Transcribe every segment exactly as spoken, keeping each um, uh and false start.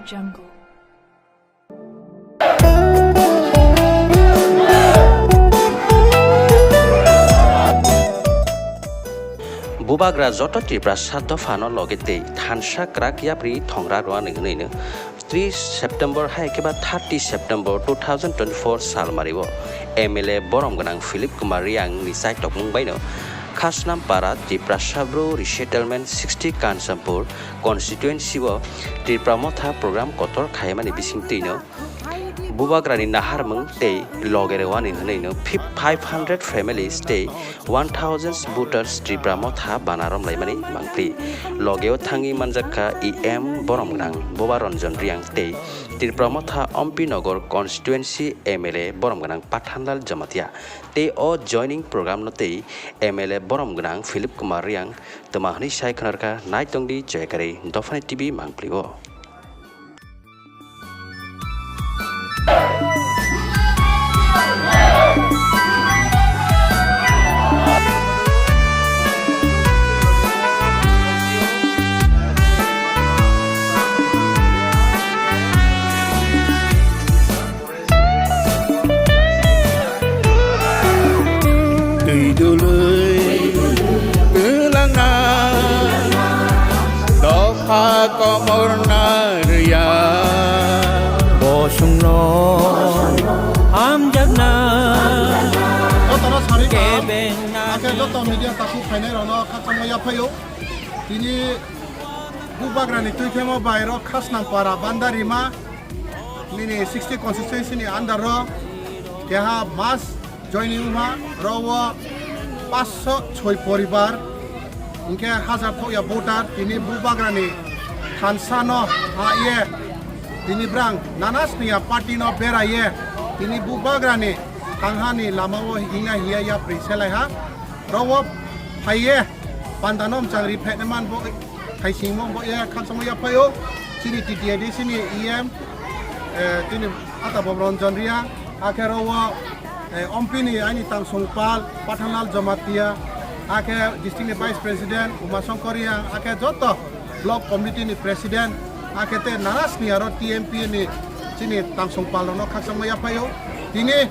Jungle. Bubagra joto Tiprasa dophano loge tei thansa kwrak yapri thongra rwani hwnwi no tris September hai khe ba thirty September two thousand twenty-four sal mari o M L A borom gwnang Philip Kumar Reang ni chaitokmung bai no Khasnam para Tiprasa Bru Resettlement sixty Kanchanpur constituency o Tipra Motha program kotor khaimani bisingtwi no Bubagrani naharmung tei loge rwani hwnwi no five hundred families tei one thousand voters Tipra Motha bana romlaimani mangpli. Logeo thangwi manjakha E M borom gwnang Boba Ranjan Reang tei Tipra Motha Ompi Nagar constituency M L A borom gwnang Pathanlal Jamatia tei o joining program no tei M L A borom gwnang Philip Kumar Reang twma hwnwi sai khwnarkha. Naitongdi Joyakari Dophani T V mangpli o. Twi dului twlangna dopha komorna rwya. Bosongno hamjakna Jotono sarwi kaham. Kebenna Hakhe joto media takhuk phainai rokno khakchangma yaphaio. Tini Bubagrani twithemo bai rok Khasnam para Bandarima nini sixty constituency ni under o keha mass joining wngma rok o paanch soi poribar hingke hajar thokya voter tini Bubagrani thansa no ha ye tini brang nana sniya party no bera ye tini Bubagrani thangha ni lama o hingna hiya yapri selai ha rok o phai ye panda no mchang ri phai man bo. Thaisingmo bo ya khakchangma yaphaio chini T T A D C ni E M, eh, chini Ata Bob Ranjan Reang, akhe ro o, eh, Ompi ni aini Tangsong Pal, Pathanlal Jamatia, akhe district ni Vice President Uma Shankar Reang, akhe joto block committee ni President, akhe te nana sni aro T M P ni chini Tangsong Pal rokno khakchangma yaphaio. Tini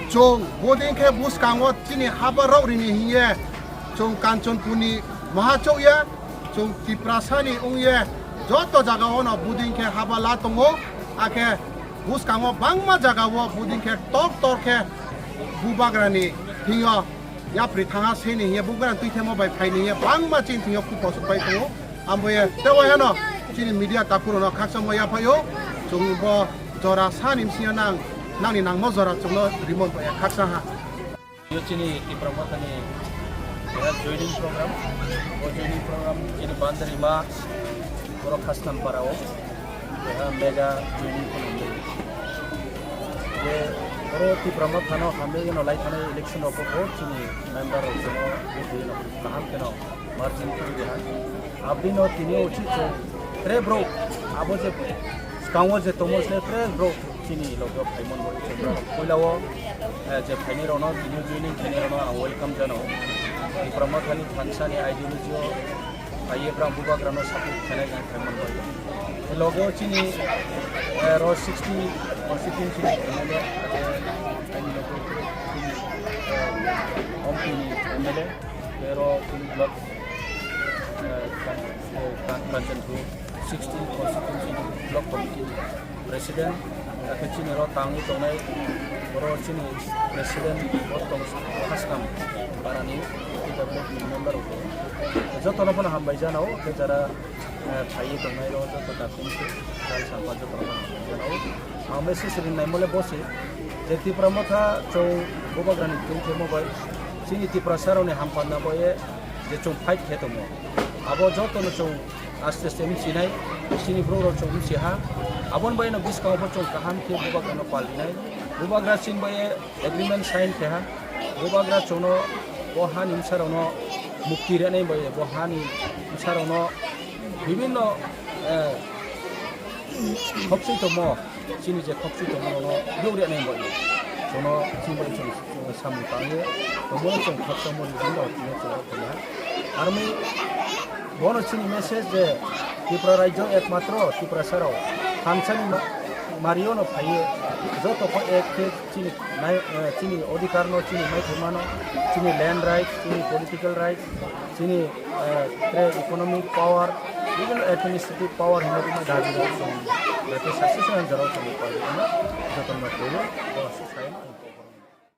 chwng bodei khe bwskango chini haba rok rini hiye chwng Kanchanpur ni maha chokya. Chwng Tiprasani wngye joto jagao no buding khe haba la tongo, akhe bwskango bangma jagao buding khe tor tor khe Bubagrani thwngyo yapri thangha seni hiye Bubagrani twithemo bai phaini hiye bangma chini thwngyo khupho swk pai tongo. Amboye tei waihano chini media takhurokno khakchangma yaphaio, chwng bo jora sani bisingo nang nangni nangma jora chwngno rimon bai khakchangha. Yo chini Tipra Mothani keha joining program. O joining program chini Bandarima borok Khasnam Para o keha mega joining khulumdi. Je oro Tipra Mothano hamjagwi no lai thanai election rok o bo chini member rok jono vote rwi no kaham kheno margin khulumdi ha. Aboni no tini o chwng tre borok abo je swkango je tongo se tre borok chini loge o phaimon bo chwng borok puila o je phainai rokno tini joining khainai rokno ang welcome janao. Tipra Mothani thansa ni ideology o phaiye borok Bubagrano support khainai ang phaimon bo. Loge o chini ro sixty constituency ni M L A ake aini loge o chini Ompi ni M L A. Tei oro chini block, eh, Kan-, eh, Kan-, Kanchanpur sixteen constituency block committee ni president, hakhe chini oro tangwi tongnai, oro chini president bo tong Khasnam Parani, P W F ni member rok. Jotono phano hambai janao, tei jara eh, phaiwi tongnai rok joto dakhung se, jal sapa joto rok no hamjak nai. Ang message rinai mole bo se, je Tipra Motha chwng Bubagrani twi khe mo bai, chini Tiprasa rokni hamkha na bo ye je chwng fight khe tongo. Abo joto no chwng aste aste mchinai, chini borok rok chwng mchiha. Aboni bai no bwskango bo chwng kaham khe Bubagra no pal rinai. Bubagra chini bai ye agreement sign keha, Bubagra chwngno bo hani bwsarokno mukti rwnai bai, bo hani bwsarokno bibinno, eh, khopswi tongmo, chini je khopswi tongmo rokno yug rwnai bai, chwngno chini bai chwng samung tangwi tongmano chwng khoroksa mori rwna tini chwng rok tongya. Aroni bono chini message je Tripura rajyo ekmatro Tiprasarok Thansani ma-, mario no phaiwi joto kho ek khe chini nai-, eh, chini odhikar no, chini maithai mano, chini land right, chini political right, chini, eh, tre economic power, even administrative power hinwi tongma dabi rok chwng, eh, success and jora chwng joto no phaiwi, bo se sai no.